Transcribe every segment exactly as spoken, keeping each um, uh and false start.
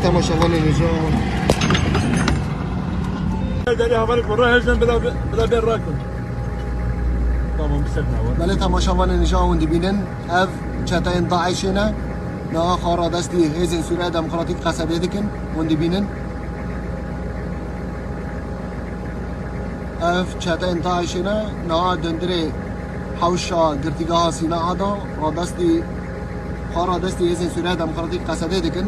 Temaşevanên hêja. Derê hevalê ku re hêjin bila, bila bê rakin. Tamam, bir sefer var. Belê temaşevanên hêja hûn dibînin. Ev çeteyên DAIŞê ne. Niha xwe radestî hêzên Sûriya Demokratîk Qesedê dikin. Hûn dibînin. Ev çeteyên DAIŞê ne. Niha dundirê hewşa girtîgeha Sînaa da radestî, xwe radestî hêzên Sûriya Demokratîk Qesedê dikin.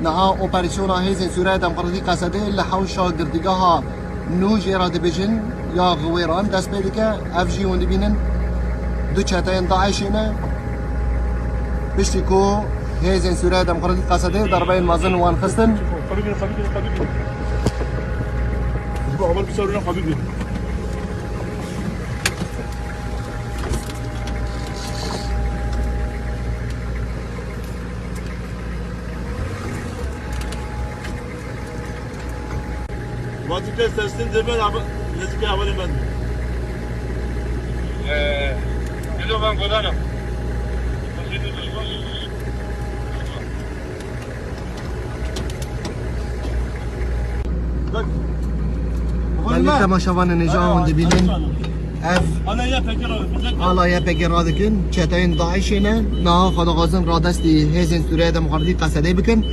Niha operasyona hêzên Sûriya Demokratîk Qesedê li hewşa girtîgeha nû jê re dibêjin ya Xiwêran dest pê dike. Ev jî hûn dibînin du çeteyên DAIŞê ne. Piştî ku hêzên Sûriya Demokratîk Qesedê derbeyên mezin wan xistin. Vazîfê teslim de ben abi, nezîkê hevalê ben. Ee, Dilo ben Godanım. Bak. Belê temaşevanên hêja hûn dibînin. Ev ala YPG radikin. Çeteyên DAIŞê ne. Niha xwe dixwazin radestî hêzên Sûriya Demokratîk Qesedê bikin.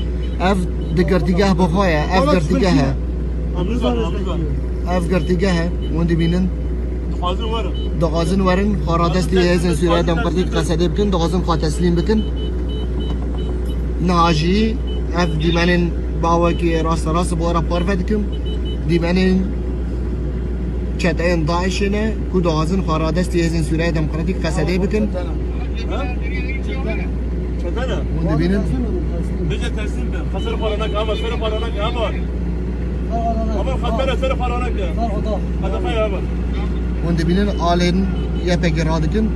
Ev di girtîgeh bi xwe ye. Ev girtîgeh e. Ev girtîgeh e. Hûn dibînin. Dixwazin werin. Dixwazin werin. Xwe radestî hêzên Sûriya Demokratîk Qesedê bikin. Dixwazin xwe teslîm bikin. Niha jî ev dîmenên bawekî rasterast bo re parve dikim. Dîmenên çeteyên DAIŞê ne ku dixwazin xwe radestî hêzên Sûriya Demokratîk Qesedê bikin. Ha? Çetene. Hûn dibînin. Bêje teslim be. Xwe ser xwe rana ke, ama ser xwe rana ke, ama. Ama xwe ser xwe rana ke. Hadi xwe ya, ama. Hûn dibînin alên YPG radikin.